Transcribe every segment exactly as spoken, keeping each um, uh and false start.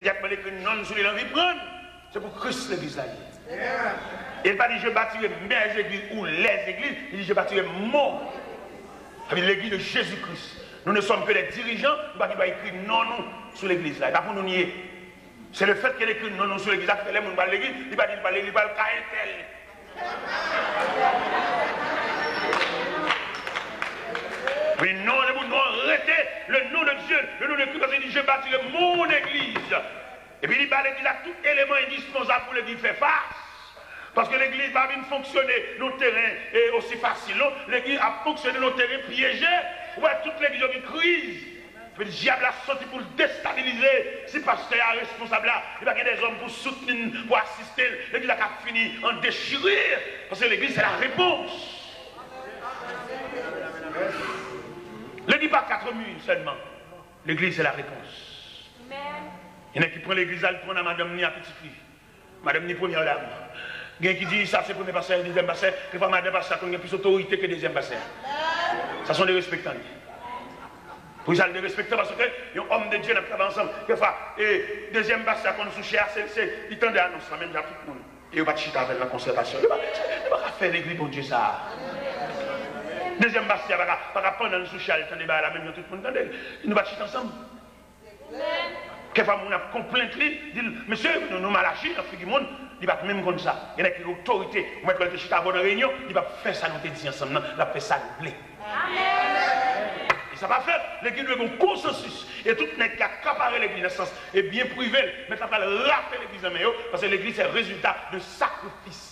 Y ap mande ekri non l sou li, l anvi pran l. Se pou Kris legliz la ye. E l pa di, je bâtirai mes églises ou les églises, li di, je bâtirai mon. Sa vle di legliz de Jezi Kris. Nou ne sommes que des dirigeants, nou pa gen dwa ekri non nou sou legliz la. E pa pou nou n ye. Se le fèt ke l ekri non nou sou legliz la ki fè lè moun pral legliz, li pa di l pral legliz, li pral ka entèl. Wi, non, le mot non rete, le nom de Dieu, le nom de Christ, paske li di, je bâtirai mon église. Epi li ba legliz la tout eleman endispansab pou legliz fè fas. Paske legliz pa vin fonksyone nan teren e osi fasil, non. Legliz ap fonksyone nan teren pyeje. Ou wè tout legliz yo gen kriz. Epi dyab la soti pou l destabilize. Si pastè a responsab la, li pa gen dèzòm pou soutni l, pou asiste l, legliz la ka fini an dechire. Paske legliz se la repons. Legliz pa kat mi sèlman. Legliz se la repons. Gen nèg ki pran legliz la, li pran nan madanm ni a pitit li. Madanm ni premyè dam. Gen ki di sa se premye pastè, dezyèm pastè. Kèfwa madanm pastè a konn gen plis otorite ke dezyèm pastè a. Sa se yon derespektan li. Pou sa l derespektan, paske yon òm de Dye n ap travay ansanm. Kèfwa, e, dezyèm pastè a konn sou chè a, se, se, li tande anons la, menm jan tout moun. E yo pa t chita avè l nan konsètasyon. Yo pa t, yo pa ka fè legliz Bondye sa a. Dezyèm pastè a pa ka, pa ka pandan l sou chè a, li tande bagay la, menm jan tout moun tande l. Nou pa t chita ansanm. Kèfwa moun ap konplent li, di l, mesye, nou, nou mal aji nan figi moun, li pa t menm konn sa. Gen nèg ki gen otorite, ou mèt wè l te chita avè w nan reyinyon, li p ap fè sa nou te di ansanm nan, l ap fè sa l vle. E sa pa fèt, legliz dwe gen konsansis, e tout nèg ki akapare legliz nan sans, e byen prive l, mèt la pral rache legliz nan men yo, paske legliz se rezilta de sakrifis.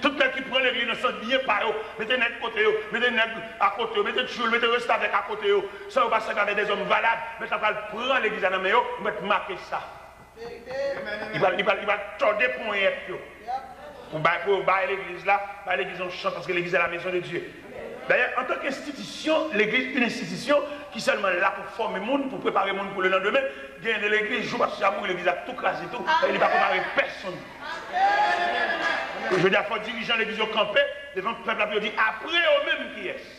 Tout nèg ki pran legliz nan sans byen pa yo, mete nèg kote yo, mete nèg akote yo, mete tchoul, mete restavèk akote yo, san yo pa sèvi avèk dèzòm valab, mèt la pral pran legliz la nan men yo, ou mèt make sa. Li pral, li pral, li pral tòde ponyèt yo. Pou bay, pou yo bay legliz la, bay legliz yon chans, paske legliz se la maison de Dieu. Dayè, antanke enstitisyon, legliz yon enstitisyon ki sèlman la pou fòme moun, pou prepare moun pou lelandemen, gen de legliz, jou pastè a mouri, legliz la tou kraze tou, e li pa prepare pèsonn. Jodi a, fò dirijan legliz yo kanpe devan pèp la pou yo di, apre yo menm kiyès?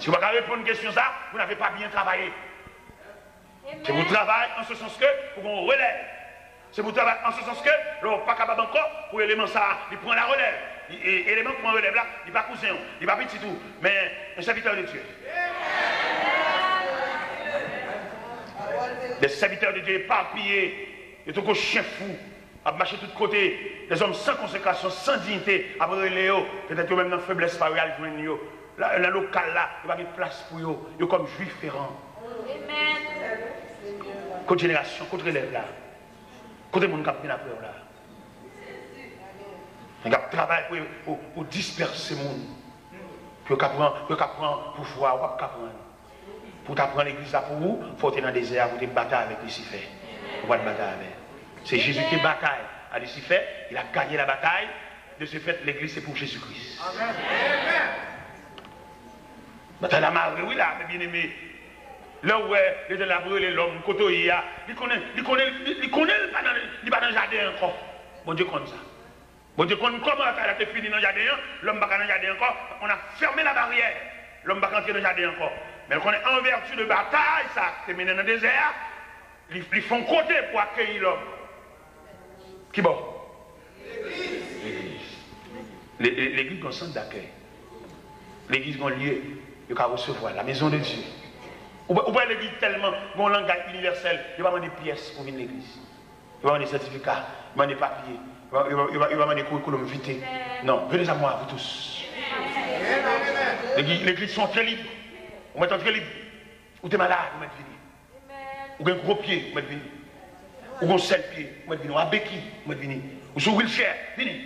Si w pa ka reponn kesyon sa, vous n'avez pas bien travaillé. Se pou travay an se sans ke pou gen yon relèv. Se pou travay an se sans ke lè w pa kapab ankò, pou eleman sa a, li pran la relèv. Li, e, eleman k pran relèv la, li pa kouzen w, li pa pitit ou, men yon sèvitè de Dye. Des serviteurs de Dieu éparpillés, yo tankou chen fou, ap mache tout kote, dèzòm san konsekrasyon, san diyite, ap rele yo, petèt yo menm nan feblès pa yo, y al jwenn yo. La, nan lokal la, yo pa gen plas pou yo, yo kòm jwi feran. Kot jenerasyon, kot relèv la? Kote moun k ap vin apre w la? Nèg ap travay pou, pou, pou dispèse moun. Pou yo ka pran, pou yo ka pran pouvwa, w ap ka pran. Pou w ta pran legliz la pou ou, fò w te nan dezè a, pou w te batay avèk Lisifè. Ou pa t batay avè l. Se Jezi ki te batay a Lisifè, il a gagné la bataille. De ce fait, legliz se pou Jezi Kris. Batay la mare wi la, men byeneme. Lè w wè Letènèl ap rele lòm, kote w ye a, li konnen, li konnen, li, li konnen li pa nan, li pa nan jaden ankò. Bondye konn sa. Bondye konn kòman batay la te fini nan jaden an, lòm pa ka nan jaden ankò, on a fermé la barrière. Lòm pa ka antre nan jaden ankò. Men l konnen an vèti de batay sa a ki te mennen nan dezè a, li, li fè yon kote pou akeyi lòm. Ki bò? Legliz. Le, le, legliz gen yon sant dakèy. Legliz gen yon lye yo ka resevwa, la maison de Dieu. Ou, ou wè legliz tèlman gen yon langaj inivèsèl, yo pa mande pyès pou vin legliz. Yo pa mande sètifika, yo mande papye, yo pa, yo pa, yo pa, yo pa mande curriculum vitae. Non, venez à moi, vous tous. Legliz, legliz se yon antre lib. Ou mèt antre lib. Ou te malad, ou mèt vini. Ou gen gwo pye, ou mèt vini. Ou gen sèl pye, ou mèt vini. Ou a beki, ou mèt vini. Ou sou wheelchair, vini.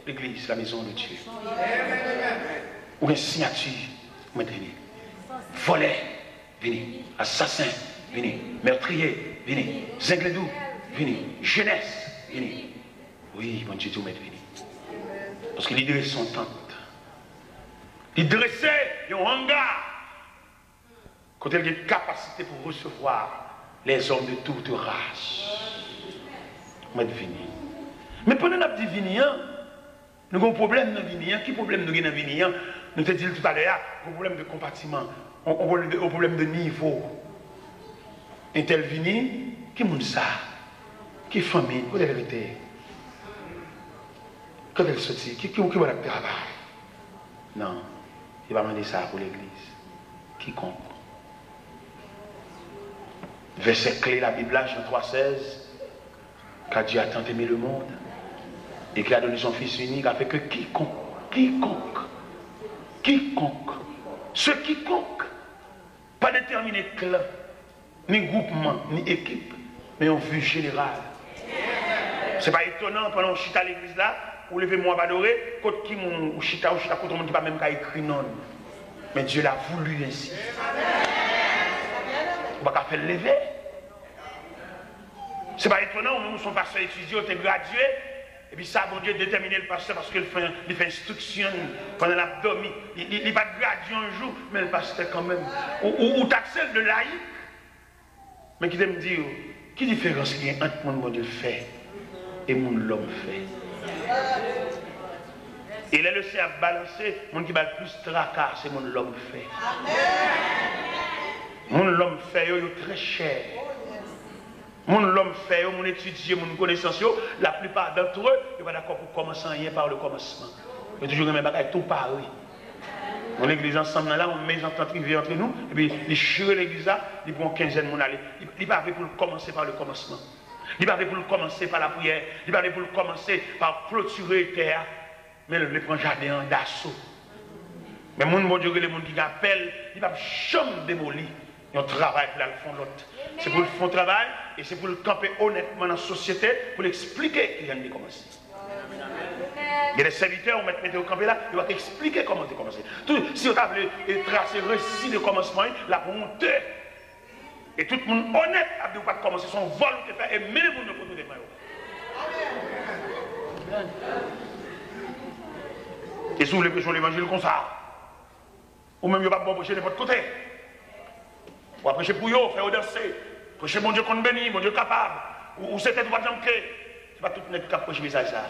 Legliz, la maison de Dieu. Ou gen siyati, ou mèt vini. Vòlè, vini. Asasen, vini. Meurtrier, vini. Zengledou, vini. Jenès, vini. Wi, Bondye di w mèt vini. Paske li drese yon tant. Li drese yon anga kote l gen kapasite pou resevwa les hommes de toute race. Ou mèt vini. Men pandan n ap di vini an, nou gen yon pwoblèm nan vini an. Ki pwoblèm nou gen nan vini an? Nou te di l toutalè a, gen yon pwoblèm de konpatiman. On, on pwoblèm de, on pwoblèm de nivo. Entèl vini, ki moun sa? Ki fanmi? Kote l rete? Kote l soti? Ki, ki, ki bò l ap travay? Non, li pa mande sa pou legliz. Kikonk. Vèsè kle Labib la, Jan twa sèz, car Dieu a tant aimé le monde, et qu'il a donné son Fils unique, afin que quiconque, quiconque, quiconque, ce quiconque, pa detèmine klan, ni gwoupman, ni ekip, men yon vi jeneral. Se pa etonan, pandan w chita legliz la, ou leve men w ap adore, kot ki moun ou chita, ou chita kot yon moun ki pa menm ka ekri non l. Men Dieu l'a voulu ainsi. Ou pa ka fè l leve. Se pa etonan, ou menm ou se yon pastè etidye, ou te gradye, epi sa Bondye detèmine l pastè paske l fè, li fè enstriksyon l pandan l ap dòmi. Li, li, li pa t gradye yon jou, men l pastè kanmenm. Ou, ou, ou takse l de layik. Men kite m di w, ki diferans ki gen ant moun Bondye fè e moun lòm fè? E lè Lesenyè ap balanse, moun ki ba l plis traka, se moun lòm fè. Moun lòm fè yo, yo trè chè. Moun lòm fè yo, moun etidye, moun konesans yo, la plupart d'entre eux, yo pa dakò pou kòmanse anyen par le commencement. Yo toujou renmen bagay tou pare. Yon legliz ansanm nan la, yon mezantant rive antre nou, epi li chire legliz la, li pran yon kenzèn moun ale. Li, li pa vle pou l kòmanse par le commencement. Li pa vle pou l kòmanse pa lapriyè. Li pa vle pou l kòmanse pa klotire tè a. Men l vle pran jaden an daso. Men moun Bondye rele, moun ki gen apèl, li p ap janm demoli yon travay pou l al fè yon lòt. Se pou l fè yon travay e se pou l kanpe onètman nan sosyete pou l eksplike kijan li te kòmanse. Gen de sèvitè ou mèt mete yo kanpe la, yo pa ka eksplike kòman yo te kòmanse. Tou, si yo ta vle e trase resi de kòmansman, l ap wonte. E tout moun onèt ap di w pa t kòmanse, se yon vòl ou te fè e mennen moun yo kote w te pran yo. E si w vle preche yon levanjil konsa, ou menm yo p ap ba w preche nenpòt kote. W ap preche pou yo, fè yo danse. Preche Bondye konn beni, Bondye kapab. Ou, ou se tèt ou pa t janm ke. Se pa tout nèg k ap preche mesaj sa a.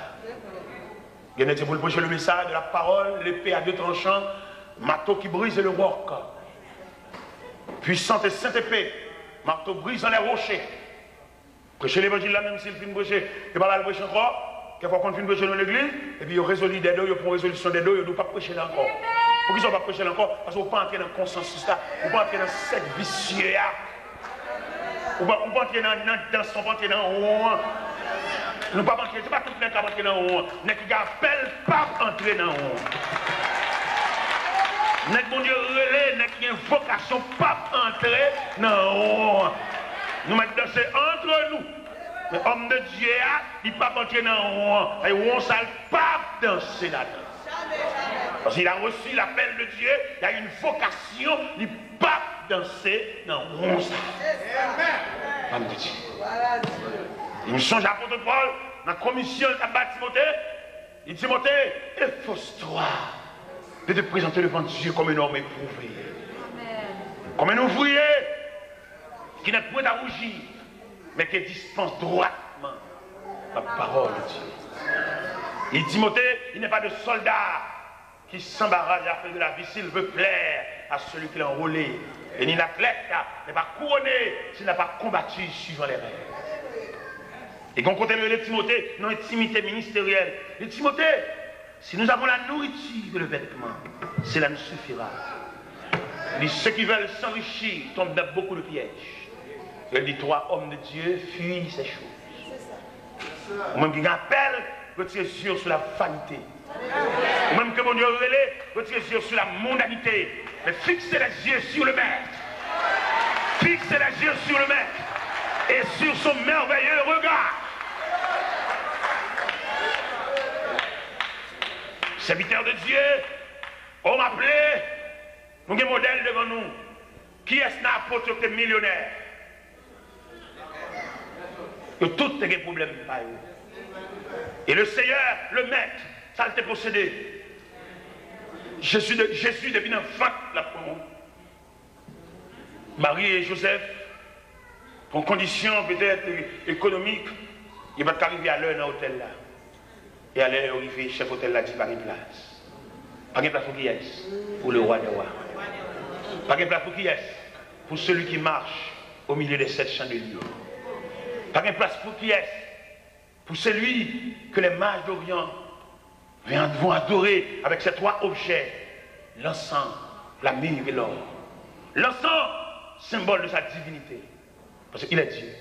Gen nèg se pou l preche le message de la parole, l'épée à deux tranchants, mato ki brize le wòk. Puissante et sainte épée, marteau brisant les rochers. Preche levanjil la, menm si l fin preche, yo pa ba l preche ankò. Kèk fwa w konn fin preche nan legliz, epi yo rezoli dèdo, yo pran rezolisyon dèdo, yo di w p ap preche la ankò. Poukisa w p ap preche la ankò? Paske w pa antre nan konsansis la, ou pa antre nan sèk visye a. Ou pa, ou pa antre nan, nan dans, ou pa antre nan won an. Nou p ap antre, se pa tout nèg k ap antre nan won an. Nèg ki gen apèl p ap antre nan won an. Nèg Bondye rele, nèg ki gen vokasyon p ap antre nan won an. Nou mèt danse antre nou. Men òm de Dye a, li p ap antre nan won an. Sa vle di won sa l p ap danse ladan l. Paske il a reçu l'appel de Dieu, il a une vocation, li p ap danse nan won sa. Òm de Dye. E m sonje apot Pòl, nan komisyon l t ap ba Timote, li di Timote, efforce-toi de te présenter devant Dieu comme un homme éprouvé. Comme un ouvrier qui n'est point à rougir, mais qui dispense droitement la parole de Dieu. Il dit, Timothée, il n'est pas de soldat qui s'embarrasse de la fin de la vie s'il veut plaire à celui qui l'a enrôlé. Et nul athlète n'est pas couronné s'il n'a pas combattu suivant les règles. E gen yon kote l rele Timote, nan entimite ministeryèl. Li di, Timote, si nous avons la nourriture et le vêtement, cela nous suffira. Mais ceux qui veulent s'enrichir tombent dans beaucoup de pièges. Il dit, trois hommes de Dieu fuient ces choses. Ou menm ki gen apèl, retire zye w sou la vanite. Ou menm ke Bondye rele, retire zye w sou la mondanite. Mais fixez les yeux sur le Maître. Fixez les yeux sur le Maître et sur son merveilleux regard. Serviteur de Dieu, homme appelé, nou gen modèl devan nou. Kiyès nan apot yo ki te milyonè? Yo tout te gen pwoblèm pa yo. E le Seyè, le Mèt, sa l te posede. Jezi, de, Jezi depi nan vant l ap pran. Mari e Jozèf, pou kondisyon petèt ekonomik, yo pa t ka rive alè nan otèl la. E alè yo rive, chèf otèl la di pa gen plas. Pa gen plas pou kiyès? Pou le roi des rois. Pa gen plas pou kiyès? Pour celui qui marche au milieu des sept chandeliers. Pa gen plas pou kiyès? Pour celui que les mages d'Orient vont adorer avec ces trois objets, l'encens, la myrrhe et l'or. L'encens, symbole de sa divinité, parce qu'il est Dieu.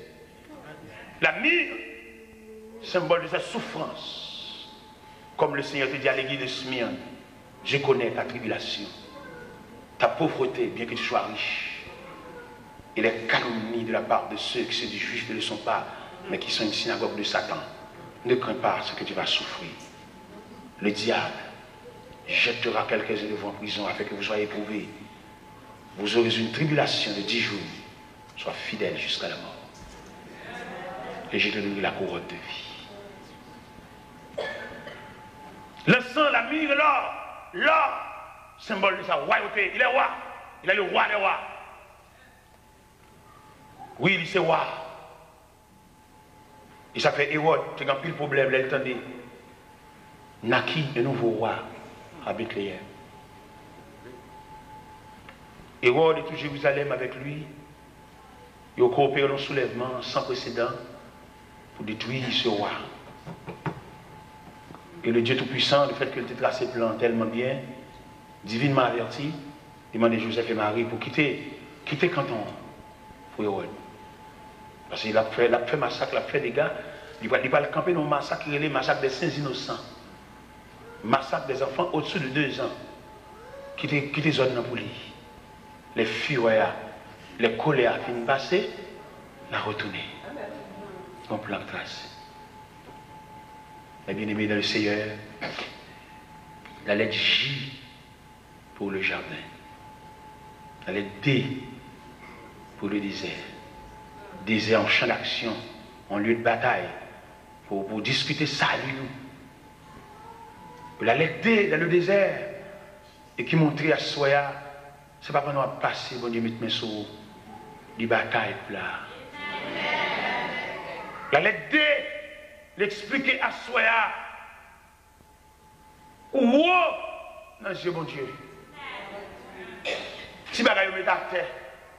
La myrrhe, symbole de sa souffrance. Comme le Seigneur te dit à l'église de Smyrne, je connais ta tribulation, ta pauvreté, bien que tu sois riche, et les calomnies de la part de ceux qui se disent justes ne le sont pas, mais qui sont une synagogue de Satan. Ne crains pas ce que tu vas souffrir. Le diable jettera quelques-uns de vous en prison afin que vous soyez éprouvés. Vous aurez une tribulation de dix jours. Sois fidèle jusqu'à la mort, et je te donnerai la couronne de vie. L'encens, la myrrhe, l'or. L'or, symbole de sa royauté. Il est roi. Il est le roi des rois. Wi, li se wa. E sa fè Ewòd te gen anpil pwoblèm lè l tande naquit un nouveau roi à Bethléem. Hérold et tout Jérusalem avec lui, ils ont coopéré dans un soulèvement sans précédent pour détruire ce roi. Et le Dieu Tout-Puissant, le fait que l te trase plan tèlman byen, divinement averti, li mande Joseph et Marie pou kite, kite kanton an pou Ewòd. Paske l ap fè, l ap fè masak, l ap fè dega. Li pral, li pral kanpe nan yon masak ki rele masak des Saints Innocents. Masak des enfants au-dessous de deux ans. Kite, kite zòn nan pou li. Lè firè a, lè kolè a fin pase, n a retounen. Gon plan k trase. Mes bien-aimés dans le Seigneur, la lettre J pour le jardin. La lettre D pour le désert. Dezè, yon chan d'aksyon, yon lye de batay pou, pou diskite sali nou. La lettre D dans le désert, e ki montre aswè a, se pa pandan w ap pase, Bondye met men sou ou, li batay pou la. La lettre D, li eksplike aswè a, ou wo nan zye Bondye. Ti bagay yo met atè,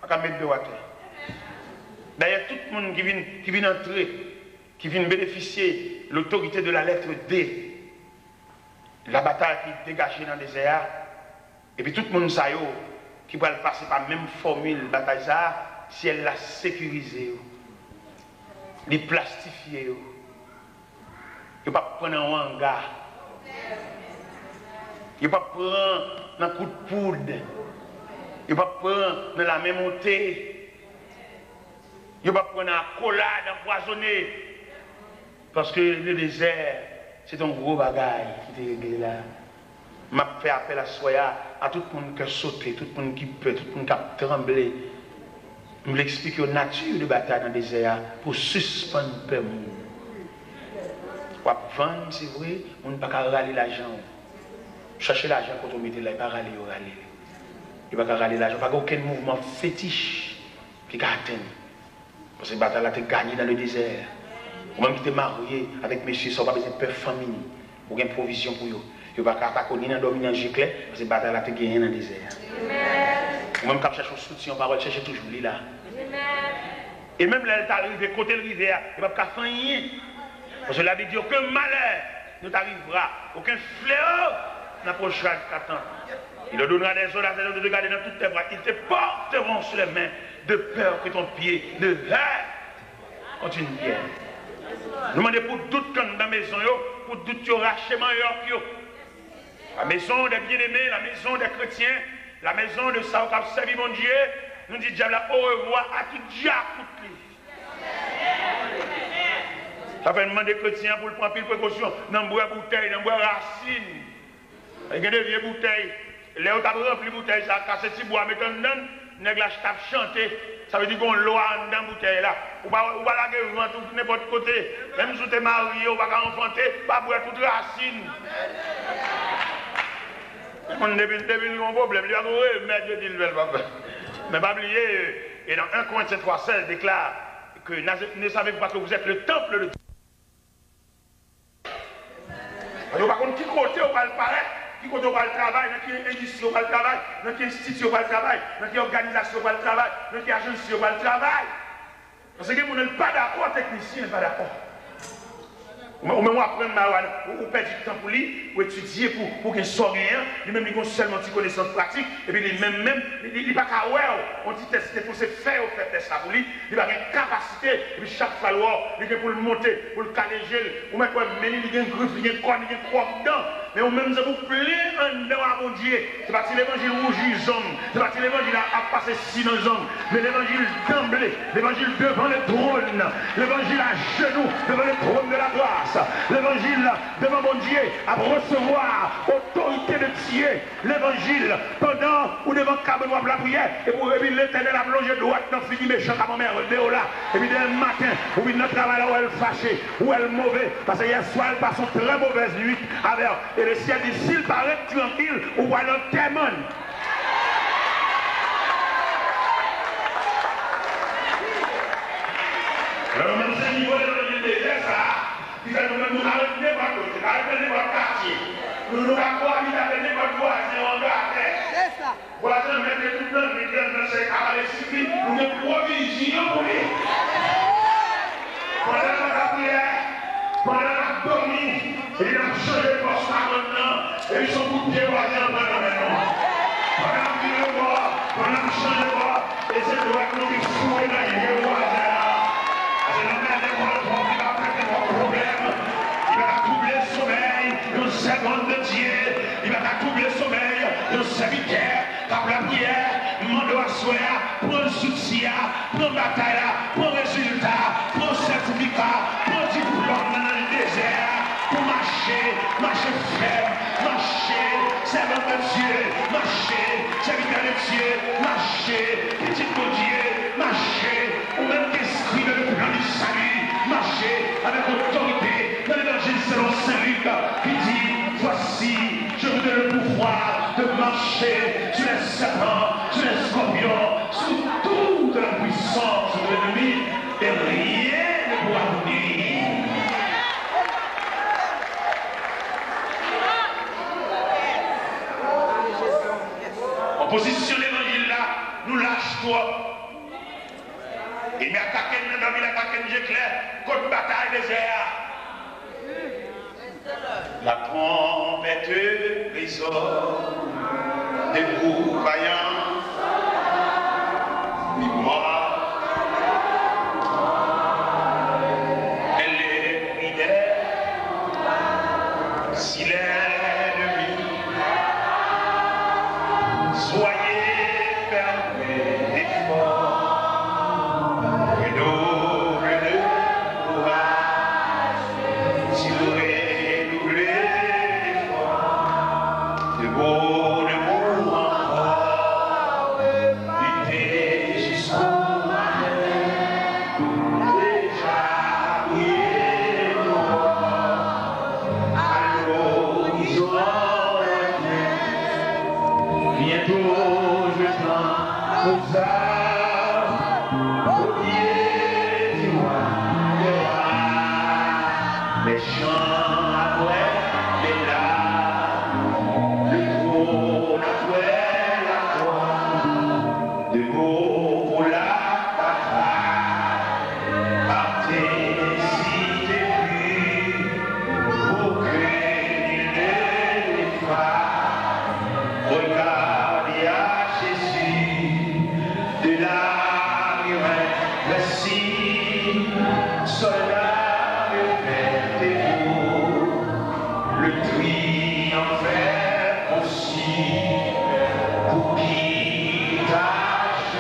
pa ka met do atè. Dayè, tout moun ki vin, ki vin antre, ki vin benefisye l'autorité de la lettre D, la batay ki degaje nan dezè a, epi tout moun sa yo ki pral pase pa menm fòmil batay sa a, syèl la sekirize yo. Li plastifye yo. Yo p ap pran nan wanga. Yo p ap pran nan kout poud. Yo p ap pran nan lamen monte. Yo p ap pran nan akolad anpwazone. Paske le dezè, se te yon gwo bagay ki te regle la. M ap fè apèl aswè a, a tout moun kè sote, tout moun ki pè, tout moun k ap tranble. M vle eksplike yo nati de batay nan dezè a pou sispann pè moun. W ap vann, se vre, moun pa ka rale lajan w. Chache lajan kote w mete l la, e pa rale yo rale l. Yo pa ka rale lajan, pa gen okenn mouvman fetich ki ka atenn. Paske batay la te ganye dans le désert. Ou menm ki te marye avèk mesye sa, ou pa bezwen pè fanmi. Ou gen pwovizyon pou yo. Yo pa ka atake w ni nan dòmi, ni nan je klè, paske batay la te genyen nan dezè a. Ou menm k ap chèche yon soutyen, yon pawòl, chèche toujou, li la. E menm lè l ta rive, kote l rive a, yo p ap ka fè anyen. Paske Labib di, aucun malheur ne t'arrivera, aucun fléau n'approchera de ta tente. Il ordonnera des ordres à ses anges de te garder dans toutes tes voies. Ils te porteront sur les mains, de peur que ton pied ne heurte contre une pierre. Nou mande pou dout k anndan mezon yo, pou dout yo rache manyòk yo. La maison des bien-aimés, la maison des chrétiens, la maison de sa yo k ap sèvi Bondye, nou di dyab la orevwa a tout dyakout li. Sa fè n mande kretyen an pou l pran anpil prekosyon nan bwè boutèy, nan bwè rasin. Gen de vye boutèy. Lè yo t ap ranpli boutèy sa, kase ti bwa, met anndan l, nèg la t ap chante. Sa vle di gen yon lwa anndan boutèy la. Ou pa, ou pa lage vant ou nenpòt kote. Menm si w te marye, ou pa ka anfante, pa bwè tout rasin. Moun depi, depi l gen yon pwoblèm, li pa gen remèd, yo di l fè l pa fè. Men pa bliye, et dans un Corinthiens trois seize déclare que ne savez-vous pas que vous êtes le temple de Dieu? Yo pa konn ki kote yo pral parèt, ki kote w pral travay, nan ki endistri w pral travay, nan ki enstiti w pral travay, nan ki òganizasyon w pral travay, nan ki ajansi w pral travay. Paske gen moun, li pa dakò, teknisyen, li pa dakò. Ou, ou menm w aprann mariwana, ou, ou pèdi tan pou li, ou etidye pou, pou gen sa w genyen an, li menm li gen sèlman ti konesans pratik, epi li menm menm, li, li, li pa ka wè w, on ti tès li te fè, se fè yo fè tès la pou li, li pa gen kapasite, epi chak fwa l wè w, li gen pou l monte, pou l kale je l, ou mèt wè men li, li gen grif, li gen kòn, li gen twòp dan, men ou menm se pou w plen anndan w a Bondye. Se pa ti levanjil wouji zong, se pa ti levanjil ap, ap pase si nan zong, men levanjil danble, levanjil devan le tròn, levanjil ajenou devan le tròn de la gras, levanjil devan Bondye ap resevwa otorite de Dye, levanjil pandan ou devan kabann w ap lapriyè, epi, epi Letènèl ap lonje dwèt nan figi mechan k ap anmède w la, epi demen maten ou vin nan travay la, ou wè l fache, ou wè l move, paske yèswa l pase yon trè movèz nwit avè w. E lesyèl di, si l pa ret trankil, ou pral antèman l. Alò, menm se nivo levanjil dezè sa a, ki fè nou menm nou ka ret nenpòt kote, ka ret nan nenpòt katye. Nou, nou ka koabite avèk nenpòt vwazen an gratè. Se sa. Vwazen an mete tout nan nwit, nan, nan sèk avale sik li, nou gen pwovizyon pou li. Pandan n ap lapriyè, pandan n ap dòmi, epi n ap chanje pòs kabann nan, epi se yon kout pye vwazen an pran nan men nou. Pandan n ap vire bò, pandan n ap chanje bò, e se dwèt nou ki foure nan je vwazen an. Paske nan nenpòt pòs, li pa fè nenpòt pwoblèm, li pa ka twouble somèy yon sèvant de Dye, li pa ka twouble somèy yon sèvitè k ap lapriyè, m mande w aswè a, pran zouti a, pran batay la, pran rezilta, pran sètifika, pran diplòm nan nan dezè a, pou mache, mache fèm, mache, sèvant de Dye, mache, sèvitè de Dye, mache, pitit Bondye, mache, ou menm ki enskri dans le plan du salut, mache avèk otorite nan levanjil selon Sen Lik ki di, Voici, je vous donne le pouvoir de marcher sur les serpents, sur les scorpions, sur toute la puissance de l'ennemi, et rien ne pourra vous nuire. Opozisyon levanjil la, nou lach twòp. Ènmi atake n nan dòmi, l atake n je klè, kot batay dezè a. La trompette résonne, debout vaillant, victoire. Elle est près d'elle, si l'ennemi Soyez fermes et forts, redoublez de courage, si vous redoublez d'efforts, debout, debout encore, luttez jusqu'au matin, déjà brillez l'aurore. Allons, disons le bien, bientôt je tends aux armes, au pied du roi des rois. Les chants après les larmes, le trône après la croix. Debout pour la bataille, partez ainsi debout, pour que nul ne l'effraie. Regardez à Jésus de la muraille, voici, soldat, le peuple debout, le triomphe est pour Pour qui tâche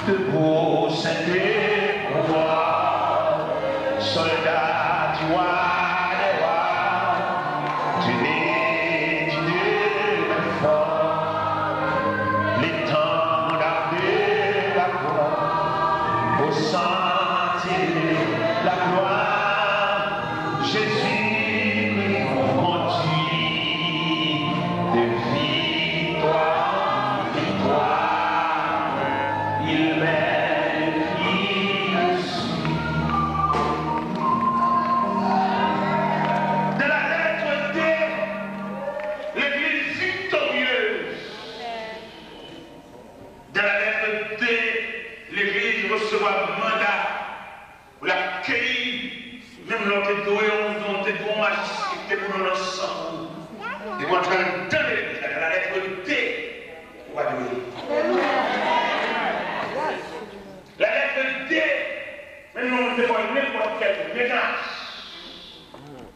de beaux saints pouvoirs, soldats du roi des rois, tenez du Dieu le fort, l'étendard de la croix, au sentier de la gloire. Jésus-Christ vous conduit de victoire en victoire, il mène le fil. Dans la lettre de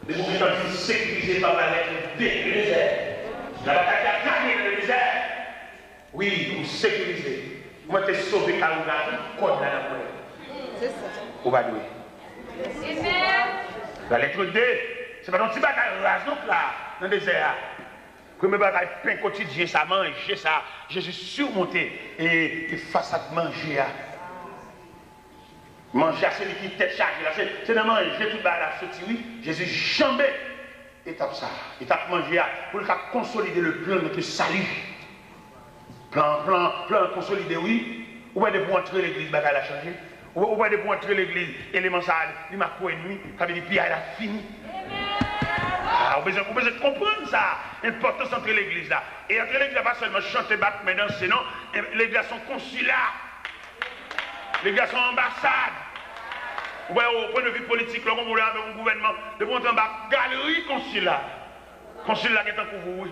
Depi w gentan sekirize pa lalèt de, le dezè. Nan batay ki ap gade nan le dezè. Wi, ou sekirize. Mwen te sove kay ou la, tout kòd la nan mwen. Se sa. Ou pa dwe. Lalèt de, se pa yon ti bagay raz non la, nan dezè a. Premye bagay, pen kotidyen sa, manje sa, Jezi simonte e, e fas ak manje a. Manje a, se li ki tèt chaje la. Se, se nan manje tout bagay la soti, wi. Jezi janbe etap sa, etap manje a, pou l ka konsolide le plan de sali. Plan, plan, plan konsolide, wi. Ou wè depi w antre legliz, bagay la chanje. Ou, ou wè depi w antre legliz, eleman sa, li makwen, wi. Sa vle di piyay la fini. Ah, ou bezwen, ou bezwen konprann sa, enpòtans antre legliz la. E antre legliz la, pa sèlman chante, bat men, danse, non. E legliz la se yon konsila. Legliz la se yon anbasad. Ou wè, o pwen de vi politik, lè w gon pwoblèm avèk yon gouvènman, depi w antre anba galri konsil la, konsil la gentan kouvri w, wi.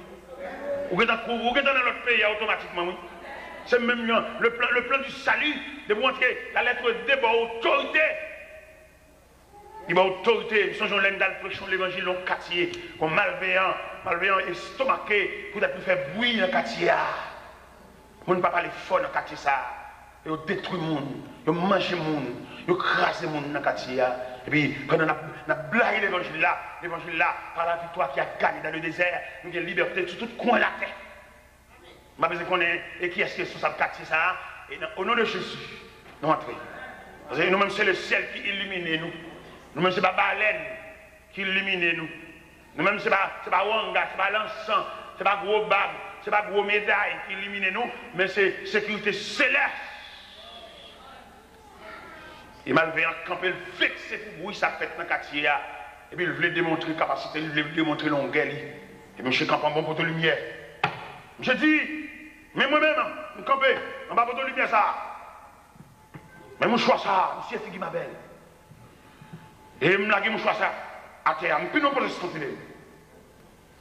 Ou gentan kouvri, ou gentan nan lòt peyi a otomatikman, wi. Se menm jan, le plan, le plan du salut, depi w antre, la lettre de ba w otorite. Li ba w otorite. M sonje yon lè m t al preche yon levanjil nan yon katye, yon malveyan, malveyan estomake poutèt li fè bri nan katye a. Moun pa pale fò nan katye sa a. Yo detwi moun, yo manje moun, yo kraze moun nan katye a. Epi, pandan n ap, n ap blayi levanjil la, levanjil la, par la victoire qui a gagné dans le désert, nou gen libète sou tout kwen latè. M pa bezwen konnen e kiyès ki responsab katye sa a. E nan, o non de Jezi, nou antre. Paske nou menm, se lesyèl ki ilimine nou. Nou menm, se pa balèn ki ilimine nou. Nou menm, se pa, se pa wanga, se pa lansan, se pa gwo bag, se pa gwo meday ki ilimine nou, men se sekirite selès. E malveyan an kanpe, l vekse pou bri sa k fèt nan katye a. Epi l vle demontre kapasite l, li vle demontre longè li. Epi misye kanpe anba yon poto limyè. Misye di, men mwen menm, m kanpe anba poto limyè sa a. Men mouchwa sa a, misye figi m a bèl. E m lage mouchwa sa a atè a, m pini yon pwotestan tire l.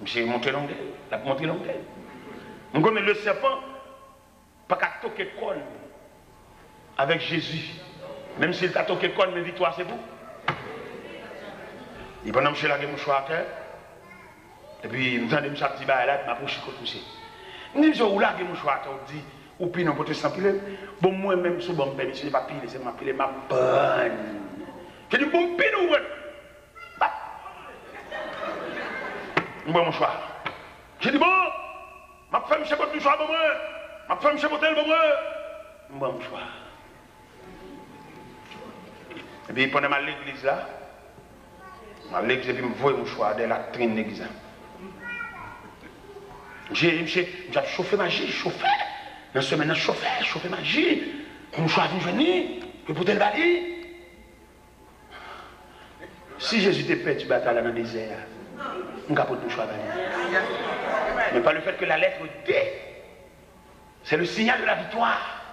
Misye montre longè l, l ap montre longè l. M konnen le sèpan pa ka toke kòn avèk Jezi. Menm si l ta toke kòn, men viktwa se pou. E pandan misye lage mouchwa atè, epi m tande misye ap di bagay la, epi m apwoche kot misye. M di misye, ou lage mouchwa atè, ou di, ou pini yon pwotestan pile. Bon, mwen menm, si w ban m pèmisyon, se pa pile, se m ap pile, m ap prann. Misye di, bon, m pini w, wè. Bat. M pran mouchwa. Misye di, bon, m ap fè misye pote mouchwa ban mwen. M ap fè misye pote l ban mwen. M pran mouchwa. Epi pandan m al legliz la, m al legliz epi m voye mouchwa a dèyè latrin legliz la. Misye, misye, misye ap chofe maji, chofe. Nan semèn nan, chofe, chofe maji. Pou mouchwa a vin jwenn li, pou l pote l ba li. Si Jezi te pèdi batay la nan dezè a, m ka pot mouchwa ba li. Men pa le fèt ke la lettre D, c'est le signal de la victoire.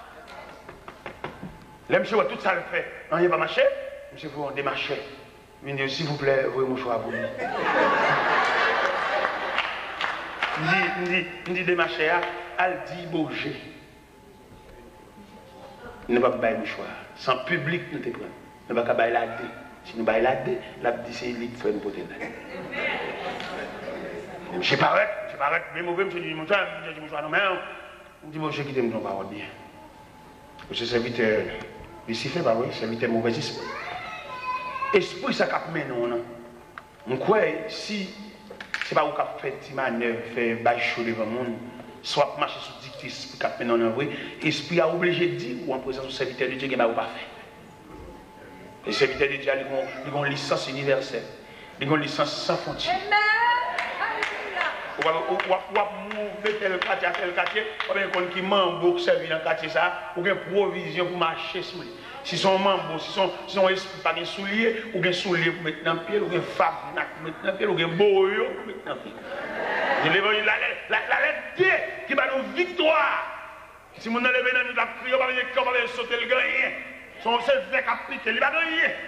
Lè misye wè tout sa l fè, anyen pa mache, misye voye yon demachè. Vin di, silvouplè, voye mouchwa pou li. M di, m di, m di demachè a, al di Boje. Nou p ap bay mouchwa. Se an piblik nou te pran. Nou pa ka bay la de. Si nou bay la de, l ap di se li k fè nou pote l la. Misye parèt, misye parèt byen move, misye di, monchè, m chèche mouchwa nan men w. M di, Boje, kite m di yon pawòl byen. Ou se sèvitè Lisifè, pa vre? Sèvitè movèzespri. Espri sa k ap mennen w nan M kwè, si se pa ou k ap fè ti manèv, fè bay cho devan moun, si w ap mache sou dikte espri k ap mennen w nan vre, espri a oblije di w an prezans yon sèvitè de Dye gen bagay ou pa fè. E sèvitè de Dye a, li gon, li gon lisans inivèsèl. Li gon lisans san fwontyè. Ou pa, ou, w ap, w ap move tèl katye a tèl katye, w ap gen konn ki manbo k sèvi nan katye sa a, ou gen pwovizyon pou mache sou li. Si se yon manbo, si se yon, si se yon espri pa gen soulye, ou gen soulye pou met nan pye l, ou gen fab nak pou met nan pye l, ou gen boyo pou met nan pye l. Se levanjil la, la, la, lalèt de ki ba nou viktwa. Timoun nan leve nan nwit la ap kriye, w pa bezwen kè, w pa bezwen sote l gen anyen. Se yon, se vè k ap pike, li pa gen anyen.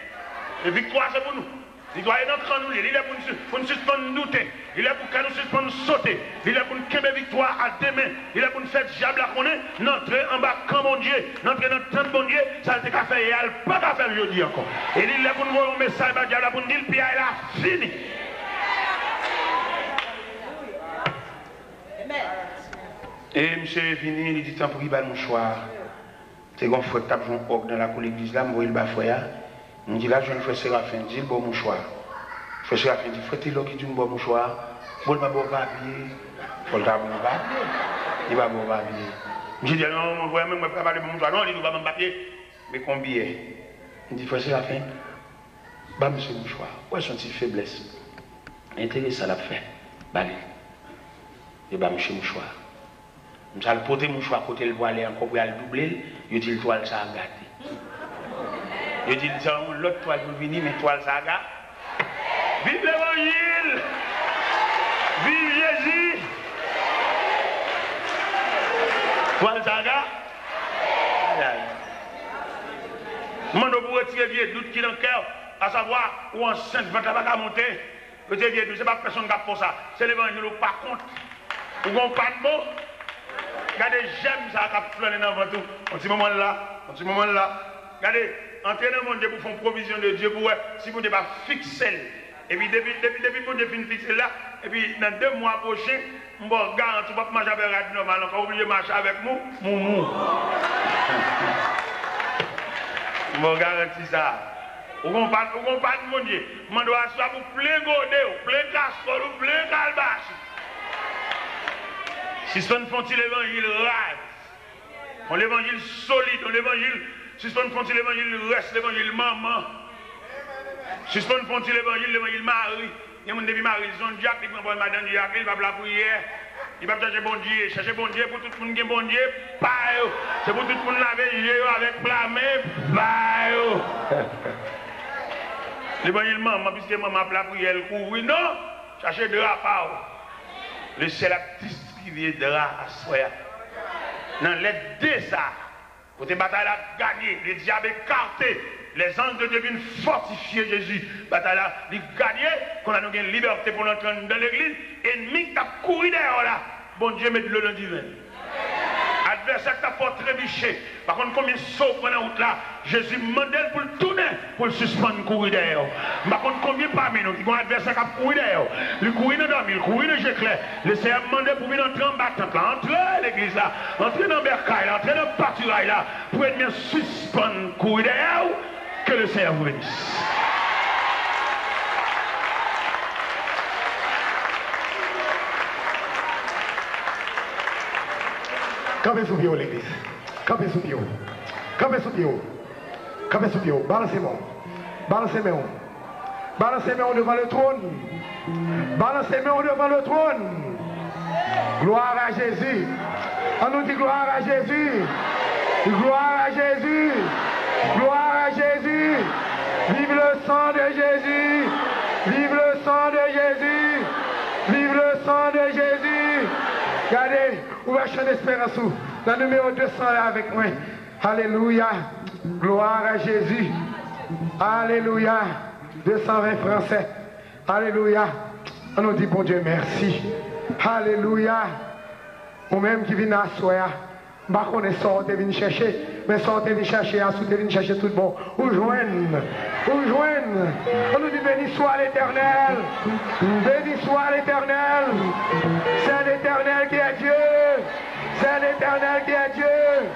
E viktwa se pou nou. Li dwe ale nan kan nou ye. Li lè pou n si-, pou n sispann doute. Li lè pou kè nou sispann sote. Li lè pou n kenbe viktwa a de men. Li lè pou n fè dyab la konnen n antre anba kan Bondye, n antre nan tant Bondye. Sa l te ka fè yè a, l pa ka fè l jodi ankò. E li lè pou n voye yon mesaj ba dyab la pou n di l piyay la fini. E misye vini, li di, "Tanpri, ba l mouchwa a." Te gen yon frè k t ap jwe yon òg nan lakou legliz la, m voye l ba frè a. M di l al jwenn frè Serafen, di l ba w mouchwa a. Frè Serafen di, "Frè Telò ki di w m ba w mouchwa a, bon, l pa ba w papye." Fò l ta ba w papye. Li pa ba w papye. Misye di, "Non, non, frè, mwen, mwen pa pale ba w mouchwa, non, li di w pa ban m papye." Men konbiyè. M di, "Frè Serafen, ba misye mouchwa a. Ou wè se yon ti feblès enteresan l ap fè. Ba li." Yo ba misye mouchwa a. Misye al pote mouchwa kote l pwale ankò pou y al double l, yo di l twal sa a gate. Yo di l se yon lòt twal pou l vini, men twal sa a ga-, viv levanjil! Viv Jezi! Twal sa a ga-, ay, ay. M mande w pou w retire vye dout ki nan kè w, asavwa ou ansent, vant la pa ka monte. Yo te vye di w, se pa pèsonn k ap fè w sa. Se levanjil ou pa kont. Ou gon pa t bon. Gade jèm sa a k ap flannen nan vant ou. Yon ti moman l la, yon ti moman l la. Gade, antre nan Bondye pou fè yon pwovizyon de Dye pou wè si Bondye pa fikse l. Epi depi, depi, depi Bondye fin fikse l la, epi nan de mwa pwochen, m ba w garanti w p ap mache avè rad nòmal ankò, ou oblije mache avèk mou, moumou. M ba w garanti sa. Ou gon pa t, ou gon pa t Bondye. M mande w aswè a pou plen gode w, plen kastwòl ou, plen kalbas ou. Sispann fè yon ti levanjil raz. Yon levanjil solid, yon levanjil, sispann fè yon ti levanjil rès, levanjil manman. Sispann fè yon ti levanjil, levanjil mari. Gen moun depi mari l se yon dyak, li pran pòz madanm dyak li, li p ap lapriyè. Li p ap chèche Bondye. Chèche Bondye pou tout moun gen Bondye pa yo. Se pou tout moun lave je yo avèk pla men pa yo. Levanjil manman, piske manman ap lapriyè, l kouri. Non! Chache dra pa w. Lesyèl ap distribye dra aswè a. Nan lèt de sa a, kote batay la ganye, le dyab ekate, les anges de Dieu vin fòtifye Jezi. Batay la, li ganye, kounye a nou gen libète pou n antre anndan legliz. Enmi k t ap kouri dèyè w la, Bondye met dlo nan diven. Advèsè k t ap fè w trebiche, pa konn konbyen so w pran nan wout la, Jezi mande l pou l tounen, pou l sispann kouri dèyè w. M pa konn konbyen pami nou ki gen yon advèsè k ap kouri dèyè w. Li kouri nan dòmi, li kouri nan je klè. Lesenyè mande pou vin antre anba tant la, antre legliz la, antre nan bèkay la, antre nan patiray la, pou ènmi an sispann kouri dèyè w. Que le Seigneur vous bénisse. Kanpe sou pye w, legliz. Kanpe sou pye w. Kanpe sou pye w. Kanpe sou pye w. Balanse men w. Balanse men w. Balanse men w devan le trône. Balanse men w devan le trône. Gloire à Jésus. Ann nou di gloire à Jésus. Gloire à Jésus. Gloire à Jésus. Vive le sang de Jésus. Vive le sang de Jésus. Vive le sang de Jésus. Gade, ou va chante esperans ou. Nan nimewo de san la avèk mwen. Alelouya. Gloire à Jésus. Alelouya. De san ven fransè. Alelouya. Ann nou di Bondye mèsi. Alelouya. Ou menm ki vin aswè a, m pa konnen sa w te vin chèche, men sa w te vin chèche a, si w te vin chèche tout bon, ou jwenn. Ou jwenn. Ann nou di, béni soit l'Éternel. Béni soit l'Éternel. C'est l'Éternel qui est Dieu. C'est l'Éternel qui est Dieu.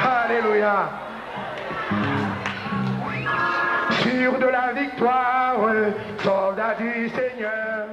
Alléluia. Sûr de la victoire, soldat du Seigneur.